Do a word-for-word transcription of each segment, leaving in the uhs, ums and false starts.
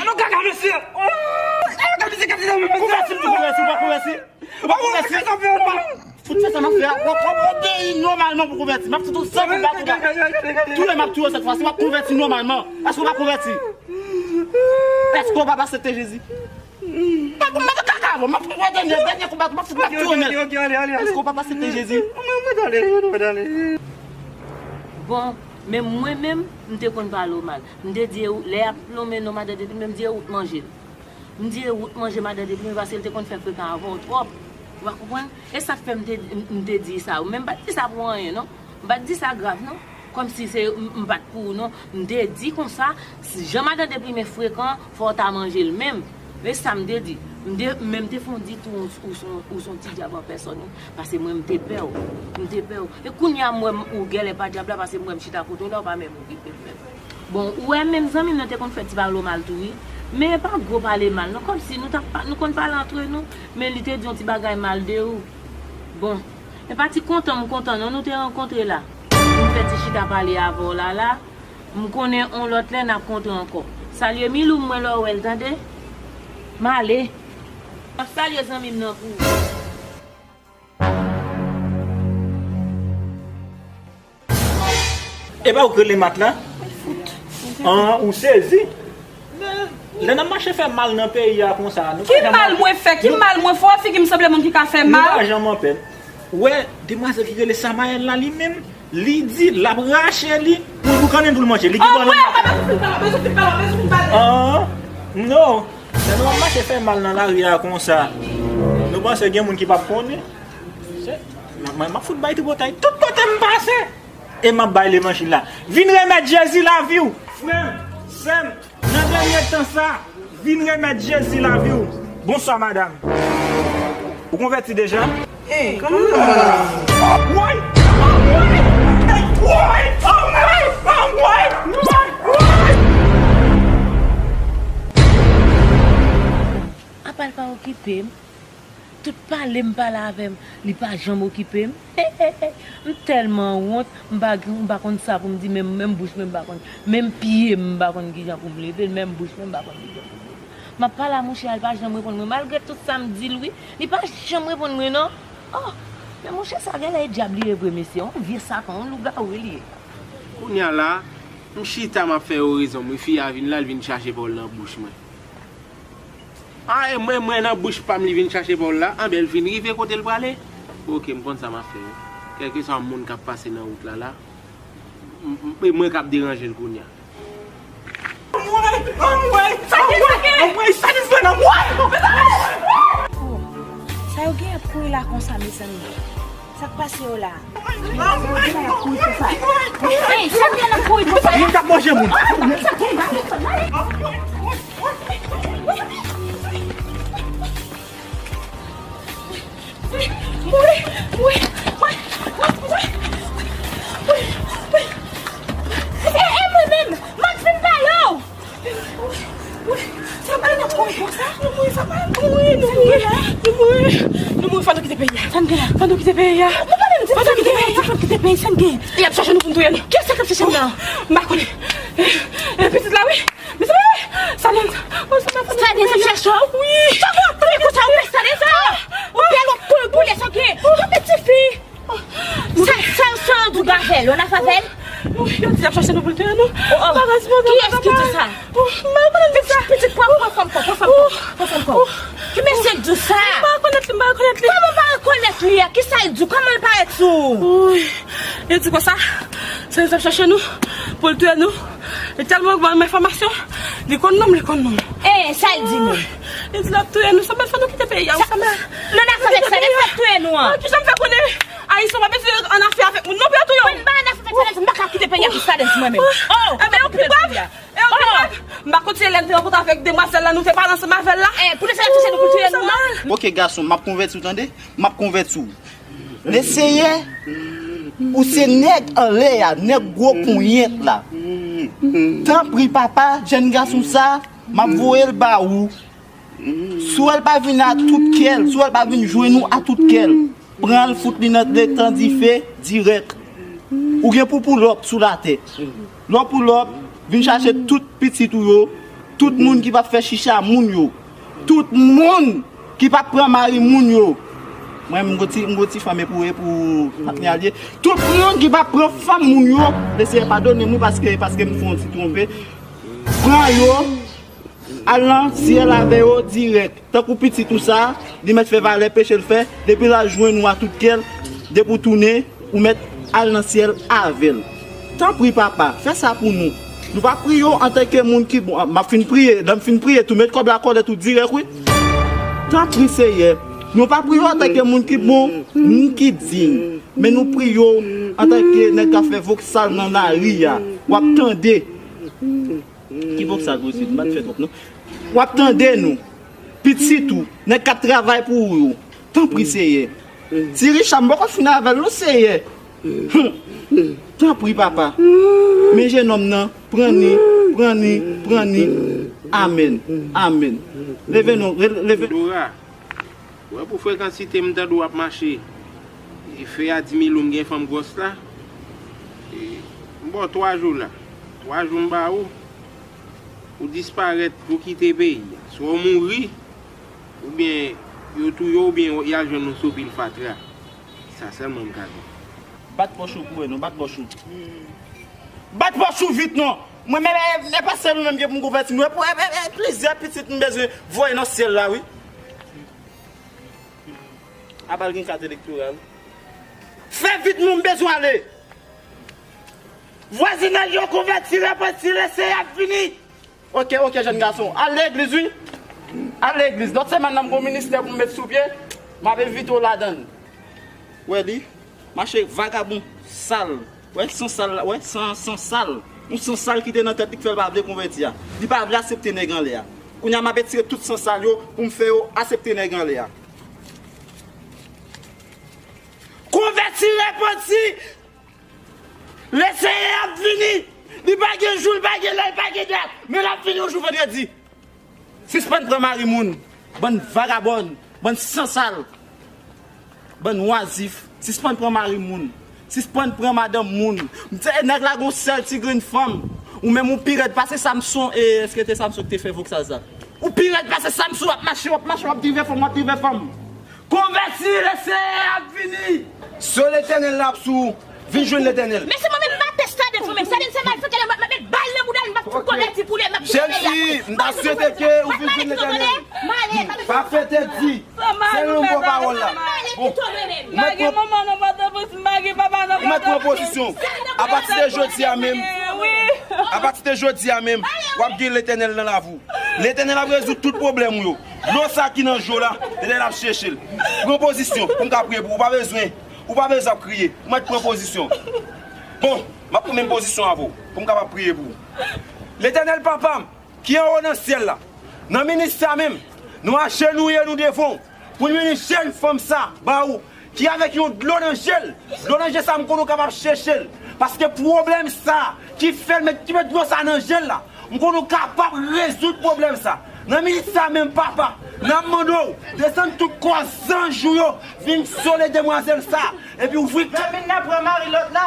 Yo kaka mesye. Oh, yo kaka mesye, kaka mesye. Konvèti m tou, konvèti, w pa konvèti. W pa konvèti. Sa fè w pa fout fè sa m ap fè a. W ap, w ap obeyi nòmalman pou konvèti. M ap fout ou san kou bat ou la. Touye m ap touye w sèt fwa si w ap konvèti nòmalman. Èske w pa konvèti? Èske w pa aksepte Jezi? M ap mete kaka avè w. M ap fè dènye, dènye kou bat ou. M ap fout m ap touye w nèt. Èske w pa aksepte Jezi? Bon, men mwen menm, m te konn pale w mal. M te di, lè y ap lonmen non madan Depi, men m di, e ou t manje l. M di, e ou t manje madan Depi, men paske l te konn fè frekan avè w twòp. Ou pa konprann? E sa k fè m te, m, m te di sa. Men m pa t di sa pou anyen, non. M pa t di sa grav, non. Kòmsi se, m, m pa t pou ou, non. M te di konsa, si jan madan Depi men frekan, fò w ta manje l menm. E sa m te di. M te, men m te fè w di tou, ou, ou, s on, ou s on ti dyab an pèsòn, wi. Paske mwen, m te pè w. M te pè w. E kounye a, m wè m, ou genlè pa dyab la, paske m wè m chita kote w la, ou pa menm okipe m menm. Bon, ou wè menm zanmi m nan te konn fè ti pale w mal tou, wi. Men e pa gwo pale mal, non. Kòmsi nou t ap pa, nou konn pale antre nou, men li te di yon ti bagay mal de ou. Bon, e pa ti kontan m kontan, non, nou te rankontre la. M fè ti chita pale avè w la, la. M konnen on lòt lè n ap kontre ankò. Salye Milou mwen lè w wè l, tande? M ale. M ap salye zanmi m nan pou ou. E pa ou k rele Mat la? An, ou sezi? Lè n ap mache fè mal nan peyi a konsa, nou pa janm anpè. Ki mal mwen fè? Ki mal mwen fè? Ou wè figi m sanble moun ki ka fè mal? Nou pa janm anpè. Ou wè, demwazèl ki rele Samayèl la, li menm, li di l ap rache li pou l boukannen l pou l manje. Li gen... An, non. Lè nou ap mache fè mal nan lari a konsa, nou panse gen moun ki p ap konnen? Se, mwen, m ap fout bay tripotay tout kote m pase. E m ap bay levanjil la. Vin remèt Jezi lavi w. Frè m, sè m, nan dènye tan sa, vin remèt Jezi lavi w. Bonswa, madanm. Ou konvèti deja? Hey, kòman w ye? Woy! Woy! Hey, woy! Woy! Woy! Woy! Apa l pa okipe m? Tout pale m pale avè m, li pa janm okipe m. M tèlman wont, m pa, m pa konn sa pou m di, menm, menm bouch mwen m pa konn, menm pye m m pa konn kijan pou m leve l, menm bouch mwen m pa konn kijan pou m leve l. M ap pale a monchè a, li pa janm reponn mwen, malgre tout sa m di l, wi, li pa janm reponn mwen, non. Oh, men monchè sa genlè e dyab li ye vre, mesye, yon vye satan, yon lougawou li ye. Kounye a la, m chita, m ap fè yo rezon m, wi, fi a vin la, l vin chache pawòl nan bouch mwen. A, e mwen, mwen nan bouch pa m, li vin chache pawòl la. Anben, l vin rive kote l prale. Oke, m konn sa m ap fè, wi. Kèlkeswa moun k ap pase nan wout la, la, m, m, e mwen k ap deranje l kounye a. Anmwey! Anmwey! Anmwey! Anmwey! Sa ki fè nan mwen? Oh, sa yo gen ap kouri la konsa, mezanmi? Sa k pase yo la? Sa y ap kouri konsa? Ey, sa k gen ap kouri konsa? Moun k ap manje moun. Sa k gen la? Wi, wi, wi, wi, wi, wi, wi. E, e mwen menm, m ap vin pale w. Sa pa nan kouri konsa. Nou mouri, sa pa nan kouri, nou mouri. Nou mouri, nou mouri, fò nou kite peyi a. Sa n gen la? Fò nou kite peyi a. Fò nou kite peyi a. Fò nou kite peyi, sa n gen? Y ap chache nou pou n touye nou. Kiyès k ap chache nou la? M pa konnen. E, e, pitit la, wi. Mezanmi, Sadenn, oh, Sadenn, Sadenn ap chache w? Wi. Sa w ap touye konsa, ou fè Sadenn sa? Ou bèl, w ap kouri boule, sa gen. Kanpe tifi. Sa, sa, sa w di w gen avè l, w nan afè avè l? Yo di y ap chache nou pou l touye nou. Oh, oh. Kiyès ki di sa? Oh, m pa konnen di sa. Pitit, pran, pran fòm kò, pran fòm kò, pran fòm kò. Ki mesye k di w sa? M pa rekonèt li, m pa rekonèt li. Kòman w pa rekonèt li a? Kisa l di w? Kòman l parèt sou ou? Wi. Yo di konsa, se yo t ap chache nou, pou l touye nou. Li tèlman bon nan enfòmasyon, li konn non m, li konn non m. E, sa l di nou? Li di l ap touye nou, sa bèl fò nou kite peyi a, wi, sa bèl. Nou nan afè avèk sa, lè sa touye nou an. Kijan m fè konnen? Ayisyen pa bezwen an afè avèk moun non pou yo touye w. Mwen m pa an afè avèk sa, m pa ka kite peyi a pou sa, mwen menm. Oh, m pa ka kite peyi a. E yo pi grav. M pa konn si lè m te rankontre avèk demwazèl la, nou te pale ansanm avè l la. Eh, pou nou fè l touche nou pou l touye nou an. Oke, gason, m ap konvèti w, tande? M ap konvèti w. Men Senyè, ou se nèg anlè a, nèg gwo ponyèt la. Tanpri, papa, jèn gason sa, m ap voye l ba ou. Si w wè l pa vin a tout kè l, si w wè l pa vin jwenn ou a tout kè l, pran l, fout li nan letan dife dirèk. Ou gen pou poulòp sou latè. Lè w poulòp, vin chache tout pitit ou yo, Tout moun ki p ap fè chicha moun yo. Tout moun ki p ap pran mari moun yo. Mwen, m gon ti, m gon ti fanm epou, epou patnè a l ye. Tout moun ki p ap pran fanm moun yo, Lesenyè padone m wi, paske, paske m fè yon ti twonpe. Pran yo, al nan syèl avè yo dirèk. Tankou pitit ou sa, li mèt fè valè peche l fè, depi l al jwenn ou a tout kè l, depi w tounen, ou mèt al nan syèl avè l. Tanpri, Papa, fè sa pou nou. Nou pa priye w antanke moun ki bon. M ap fin priye. Lè m fin priye, tou met kòb la kòlèt ou dirèk, wi. Tanpri, Seyè, nou pa priye w antanke moun ki bon, moun ki diy. Men nou priye w antanke nèg k ap fè voksal nan lari a. W ap tande. Ki voksal, Bousit? M pa t fè twòp, non. W ap tande nou. Pitit ou, nèg k ap travay pou ou yo. Tanpri, Seyè. Ti Richa, m poko fin avè l, non, Seyè. Tanpri, Papa. Men jenòm nan, pran ni, pran ni, pran ni. Amèn. Amèn. Leve non, re- leve. Dora, wè pou frekansite m tande w ap mache. E fè a di Milou m gen fanm gwòs la. E, m ba w twa jou la. Twa jou m ba ou. Ou disparèt, ou kite peyi a. Swa w mouri, oubyen yo touye w, oubyen y al jwenn ou sou pil fatra. Sa sèlman m ka di. Bat pòch ou pou wè non, bat pòch ou. Bat pòch ou vit non. Mwen menm, e, e pa sèl ou menm gen pou m konvèti nou. E pou, e, e, e plizyè pitit m bezwen voye nan syèl la, wi. Apa l gen kat elektoral. Fè vit non, m bezwen ale. Vwazinaj yo konvèti, repanti, Lesenyè ap vini. Oke, oke, jèn gason. Al legliz, wi. Al legliz. Lòt semèn nan, m gon ministè pou m met sou pye. M ap envite w ladan l. Wè li. Mache vagabon sal. Wè, san sal la. Wè, san, san sal. Yon san sal ki te nan tèt li ki fè l pa vle konvèti a. Li pa vle aksepte nèg anlè a. Kounye a, m ap etire tout san sal yo pou m fè yo aksepte nèg anlè a. Konvèti, repanti! Lesenyè ap vini! Li pa gen jou, li pa gen lè, li pa gen dat, men l ap vini yon jou vandredi. Sispann pran mari moun, bann vagabòn, bann san sal, bann wazif. Sispann pran mari moun, sispann pran madanm moun. M se nèg la gon sèl ti grenn fanm. Ou menm ou pi rèd pase Samson, e èske te Samson ki te fè voksal sa? Ou pi rèd pase Samson, w ap mache, w ap mache, w ap drive fanm, w ap drive fanm. Konvèti, Lesenyè ap vini! Se Letènèl la ap sou ou. Vin jwenn Letènèl. Men se mwen menm m pa pè sa devan menm. Sa vin se malfektè la, m ap met bal nan bouda l, m ap fout konvèti pou li, m ap kite peyi a pou li. Jèn fi, m ta swete ke ou vin jwenn Letènèl. Pa fè tèt di. Se yon bon pawòl la. Bon, ou mèt pran, ou mèt pran pozisyon. Apati de jodi a menm, apati de jodi a menm, w ap gen Letènèl nan lavi w. Letènèl ap rezoud tout pwoblèm ou yo. Dlo sa ki nan je w la, Letènèl ap chèche l. Pran pozisyon pou m ka priye pou ou. Ou pa bezwen, ou pa bezwen ap kriye. Ou mèt pran pozisyon. Bon, m ap pran menm pozisyon avè w pou m kapab priye pou ou. Letènèl Papa m, ki anwo nan syèl la, nan minit sa menm, nou ajenouye nou devan w pou n beni jèn fanm sa ba ou, ki avèk yon dlo nan je l. Dlo nan je sa, m konnen w kapab chèche l. Paske pwoblèm sa ki fè l met, ki met dlo sa nan je l la, m konnen w kapab rezoud pwoblèm sa. Nan minit sa menm, Papa, n ap mande w, desann tout kò zanj ou yo, vin sove demwazèl sa, epi ouvri kè. Nan min nan pran mari lòt la.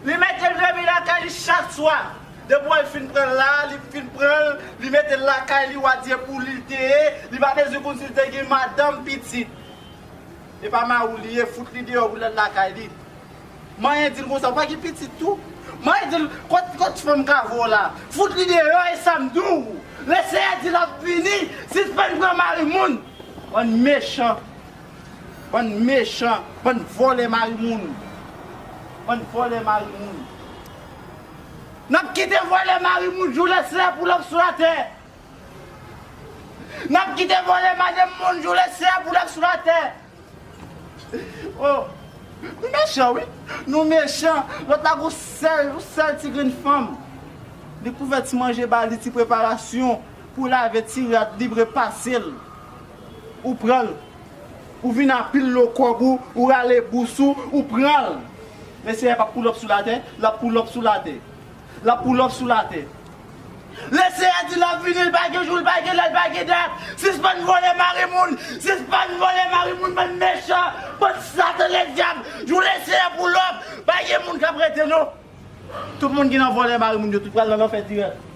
Li mete l dòmi lakay li chak swa. Depi w wè l fin pran l la, li fin pran l, li mete l lakay li, w a di e pou li l te ye, li pa bezwen konn si l te gen madanm, pitit. E pa mari w li ye, fout li deyò pou l al lakay li. Manyen di l konsa, ou pa gen pitit tou? Manyen di l, kot, kot fanm ka voye w la? Fout li deyò, e sa m di w. Lesenyè di l ap vini, sispann pran mari moun. Bann mechan. Bann mechan, bann vòlè mari moun. Bann vòlè mari moun. N ap kite vòlè mari moun jou Lesenyè pou l ap sou latè. N ap kite vòlè madanm moun jou Lesenyè pou l ap sou latè. Oh, nou mechan, wi. Nou mechan. Lòt la gon sèl, yon sèl ti grenn fanm. Li kouvè ti manje ba li, ti preparasyon pou lave ti rad li, repase l. Ou pran l. Ou vin a pil lo kòb ou, ou rale bous ou, ou pran l. Lesenyè p ap poulòp sou latè, l ap poulòp sou latè. L ap poulòp sou latè. Lesenyè di l ap vini, l pa gen jou, l pa gen lè, l pa gen dat. Sispann vòlè mari moun, sispann vòlè mari moun, bann mechan, bann satan, lèdyab. Jou Lesenyè poulòp, pa gen moun k ap rete non. Tout moun ki nan vòlè mari moun yo, tout pral nan lanfè dirèk.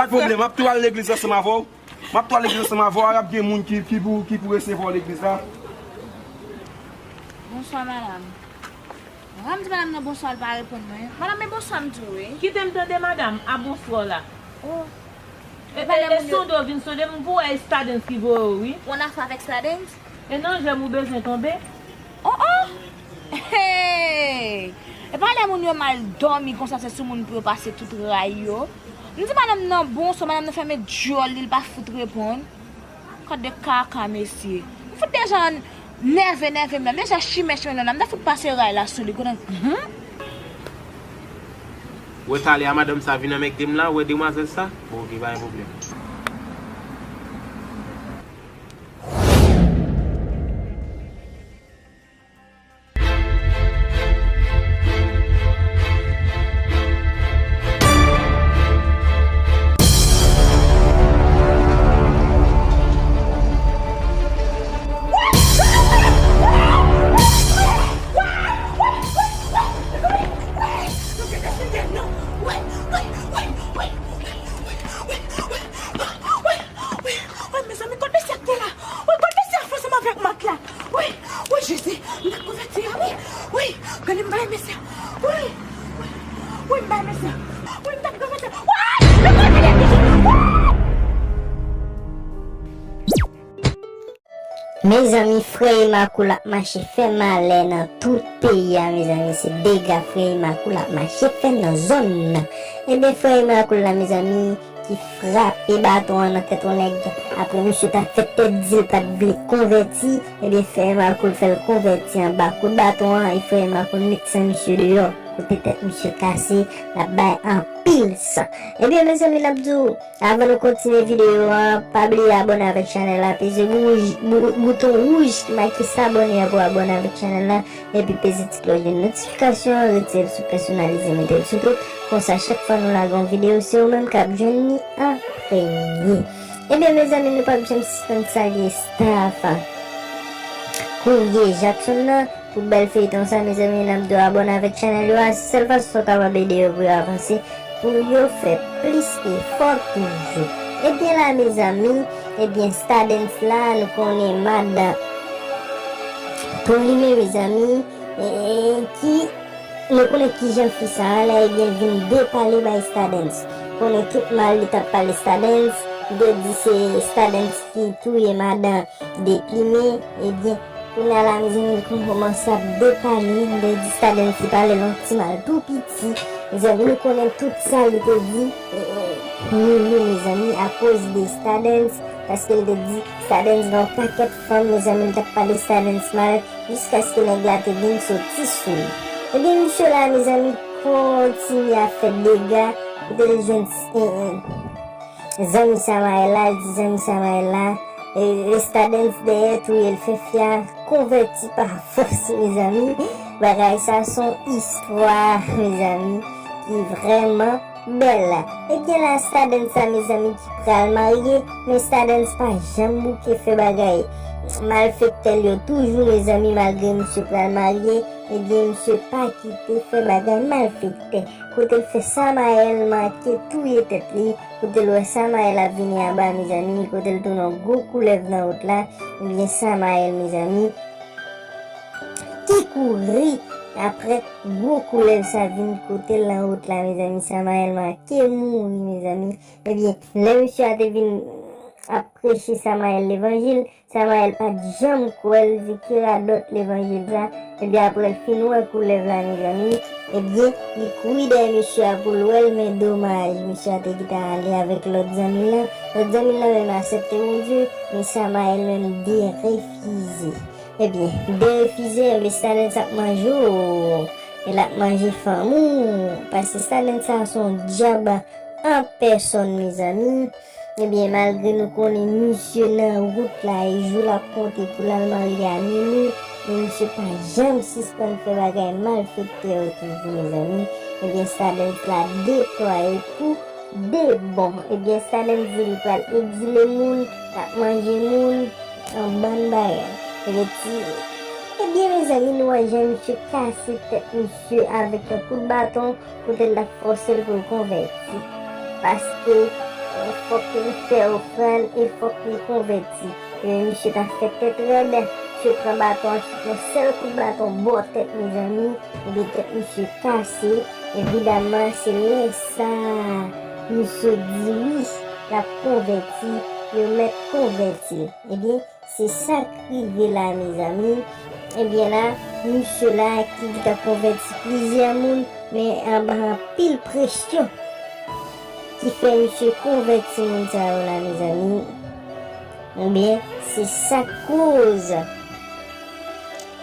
Pa gen pwoblèm, m ap tou al legliz ansanm avè w. M ap tou al legliz ansanm avè w, ap gen moun ki, ki pou, ki pou resevwa w legliz la. Bonswa, madanm. Mwen di madanm nan bonswa, li pa reponn mwen. Madanm, men bonswa m di w, wi. Kite m tande madanm, a bonswa w la. Oh. E, e, e sonde w vin sonde m pou wè e Stardens ki voye w, wi. Ou annafè avèk Stardens? E nan jèm ou bezwen tonbe? Oh, oh! Hey! E pa lè moun yo mal dòmi konsa se sou moun pou yo pase tout ray yo. M di madanm nan bonswa, madanm nan fèmen dyòl li, li pa fout reponn. Gad de kaka, mesye. M fout deja nève, nève m la. M deja chimè, chimè m la. M ta fout pase ray la sou li, konnen. Hmm? Wè talè a madanm sa vin anmègde m la, wè demwazèl sa? Bon, oke, pa gen pwoblèm. Wi, mezanmi, kot mesye ap ye la? Wi, kot mesye ap fè ansanm avèk mat la? Wi, wi, Jezi, m t ap konvèti a, wi. Wi, gade m bay mesye. Wi, wi, wi, m bay mesye. Wi, m t ap konvèti. Wi, mezanmi, frè Emakoul ap mache fè malè nan tout peyi a, mezanmi. Se dega frè Emakoul ap mache fè nan zòn nan. Ebyen, frè Emakoul la, mezanmi, ki frape baton an nan tèt yon nèg. Apre misye t ap fè tèt di l pa t vle konvèti, ebyen, frè Emakoul fè l konvèti anba kout baton an, e frè Emakoul met san misye deyò. Kote tèt misye kase, l ap bay anpil san. Ebyen, mezanmi, n ap di w, avan nou kontinye videyo a, pa bliye abòne avèk chanèl la, peze bouj, bou-, bouton wouj ki make s'abonner an pou abòne avèk chanèl la, epi peze ti klòch de notifikasyon an, retire l sou pèsonalize, mete l sou tout. Konsa, chak fwa nou lage yon videyo, se ou menm k ap jwenn li an premye. Ebyen, mezanmi, nou p ap janm sispann salye staff Courrier Jackson nan. Pou bèl feyton sa, mezanmi, n ap di w abòne avèk chanèl yo a. Se sèl fason sa w kapab ede yo pou yo avanse, pou yo fè plis efò toujou. Ebyen la, mezanmi, ebyen, Stardens la, nou konnen madan Tou Lime, mezanmi, e, e, ki, nou konnen kijan fi sa a la, ebyen, vin depale bay Stardens. Konnen tout mal li t ap pale Stardens, li te di se Stardens ki touye madan Deplimen, ebyen, kounye a la, mezanmi, li konn kòmanse ap depale, li te di Stardens li pale l yon ti mal tou piti. Mezanmi, nou konnen tout sa li te di, e, e, Mimi, mezanmi, akoz de Stardens, paske li te di Stardens gen yon pakèt fanm, mezanmi, li t ap pale Stardens mal, jiskaske nèg la te vin soti sou li. Ebyen, misye la, mezanmi, kontinye ap fè dega, kote li jwenn, e, e, zanmi Samael la, li di zanmi Samael la, e, e, Stardens dèyè touye l fè fi a konvèti pa fòs, mezanmi. Bagay sa se yon istwa, mezanmi, ki vrèman bèl. Ebyen la, Stardens sa, mezanmi, ki pral marye, men Stardens pa janm bouke fè bagay. Malfektè l yo toujou, mezanmi, malgre misye pral marye, Ebyen, misye pa kite fè bagay malfektè. Kote l fè Samaèl manke touye tèt li, kote l wè Samaèl ap vini anba, mezanmi, kote l tounen yon gwo koulèv nan wout la, ebyen, Samaèl, mezanmi, ki kouri apre gwo koulèv sa vin kote l nan wout la, mezanmi, Samaèl manke mouri, mezanmi. Ebyen, lè misye a te vin ap preche Samaèl levanjil, Samaèl pa t janm kwè, l di ki radòt levanjil sa. Ebyen, apre l fin wè koulèv la, mezanmi, ebyen, li kouri dèyè misye a pou l wè l, men domaj, misye a te gentan ale avèk lòt zanmi l lan. Lòt zanmi l lan menm aksepte Bondye, men Samaèl menm derefize. Ebyen, derefize, ebyen, Stadens ap manje w, e l ap manje fanmi w, paske Stadens sa se yon dyab an pèsòn, mezanmi. Ebyen, malgre nou konnen misye nan wout la, e jou l ap konte pou l al marye a Milou, men misye pa janm sispann fè bagay malfektè yo toujou, mezanmi. Ebyen, Stadens la deplwaye pou de bon. Ebyen, Stadens di li pral egzile moun, l ap manje moun, yon bann bagay. Ebyen, ti, ebyen, mezanmi, nou wè jan misye kase tèt misye avèk yon kout baton, kote l t ap fòse l pou l konvèti. Paske, eh, fòk li fè ofrann e fòk li konvèti. E misye t ap fè tèt rèd, misye pran baton an, yon sèl kout baton bò tèt, mezanmi, epi tèt misye kase. Evidaman, se lè sa a, misye di wi, l ap konvèti, yo mèt konvèti l. Ebyen, se sa k rive la, mezanmi. Ebyen la, misye la ki gentan konvèti plizyè moun, men anba anpil presyon ki fè misye konvèti moun sa yo la, mezanmi. Ebyen, se sa k koz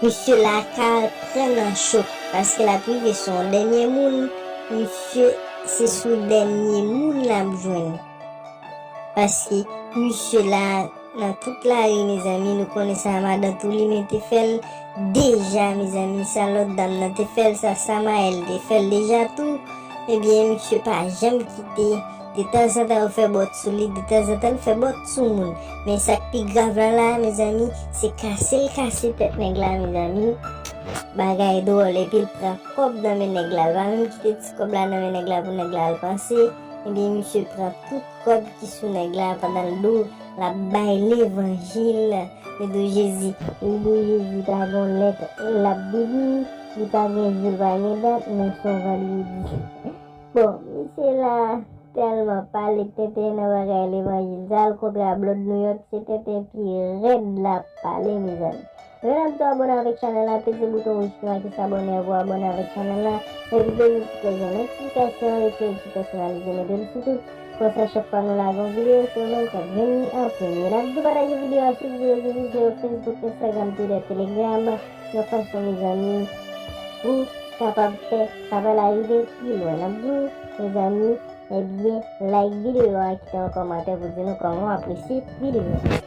misye la ka pran nan chòk, paske l ap rive sou yon dènye moun, misye, se sou dènye moun l ap jwenn. Paske misye la, nan tout lari, mezanmi, nou konnen sa madan Toulimen te fè l deja, mezanmi, sa lòt dam nan te fè l, sa Samaèl te fè l deja tou. Ebyen, misye pa janm kite. Detanzantan, yo fè bòt sou li, detanzantan, l fè bòt sou moun. Men sa k pi grav la, la, mezanmi, se kase l kase tèt nèg la, mezanmi. Bagay dwòl, epi l pran kòb nan men nèg la. L pa menm kite ti kòb la nan men nèg la pou nèg la al panse. Ebyen, misye pran tout kòb ki sou nèg la pandan l di w l ap bay levanjil. Li di w Jezi, li di w Jezi pa gen lè l ap vini, li pa gen jou, l pa gen dat, men se yon vandredi. Bon, misye la tèlman pale tenten nan bagay levanjil sa, l kontre a Blood New York, se tenten pi rèd l ap pale, mezanmi. Mwen ap di w abòne avèk chanèl la, peze bouton wouj ki make sa abòne an pou abòne avèk chanèl la. Epi peze ti klòch la notifikasyon, epi ti pèsonalize, mete l sou tout. Konsa, chak fwa nou lage yon videyo, se ou menm k ap jwenn li an premye. N ap di w pataje videyo a sou tout rezo sosyo yo, Facebook, Instagram, Twitter, Telegram, yon fason, mezanmi, pou kapab fè travay la rive pi lwen. N ap di w, mezanmi, ebyen, like videyo a, kite yon kòmantè pou di nou kòman w apresye videyo a.